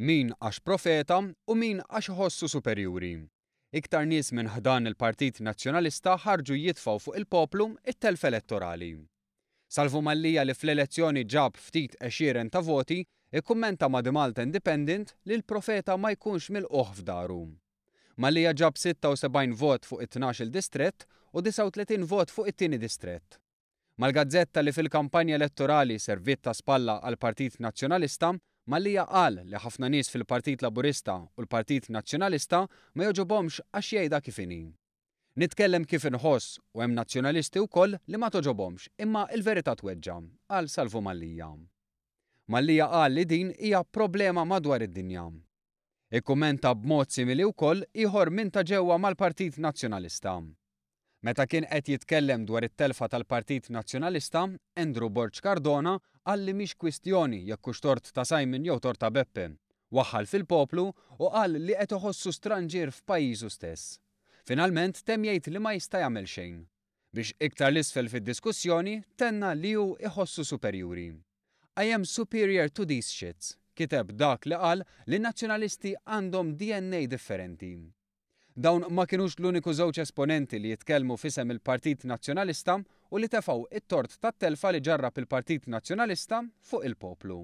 Min għax profeta u min għax iħossu superjuri. Iktar nies minn ħdan il-Partit Nazzjonalista ħarġu jitfgħu fuq il-poplu t-telf elettorali. Salvu Mallia li fl-elezzjoni ġab ftit għexieren ta' voti, ikkummenta ma' The Malta Independent li l-profeta ma jkunx milqugħ f'daru. Mallia ġab 76 vot fuq it-tnax-il distrett u 39 vot fuq it-tieni distrett. Mal-gazzetta li fil-kampanja elettorali serviet ta' spalla għall-Partit Nazzjonalista, Mallia qal li ħafna nies fil-Partit Laburista u l-Partit Nazzjonalista ma jogħġobhomx għax jgħidha kif inhi. Nitkellem kif inħoss u hemm Nazzjonalisti wkoll li ma togħġobhomx imma l-verità tweġġa', qal Salvu Mallia. Mallia qal li din hija problema madwar id-dinja. Ikkummenta b'mod simili wkoll ieħor minn ta' ġewwa mal-Partit Nazzjonalista. Meta kien qed jitkellem dwar it-telfa tal-Partit Nazzjonalista, Andrew Borg Cardona qal li mhix kwistjoni jekk hux tort ta' Simon jew tort ta' Beppe. Waħħal fil-poplu u qal li qed iħossu stranġier f'pajjiżu stess. Finalment temm jgħid li ma jista' jagħmel xejn. Biex iktar 'l isfel fid-diskussjoni tenna li hu jħossu superjuri. I am superior to these shits, kiteb dak li qal li n-Nazzjonalisti għandhom DNA differenti. Dawn ma kinux l-uniku żewġ esponenti li jitkellmu f'isem il-Partit Nazzjonalista u li tefgħu it-tort tat-telfa li ġarrab il-Partit Nazzjonalista fuq il-poplu.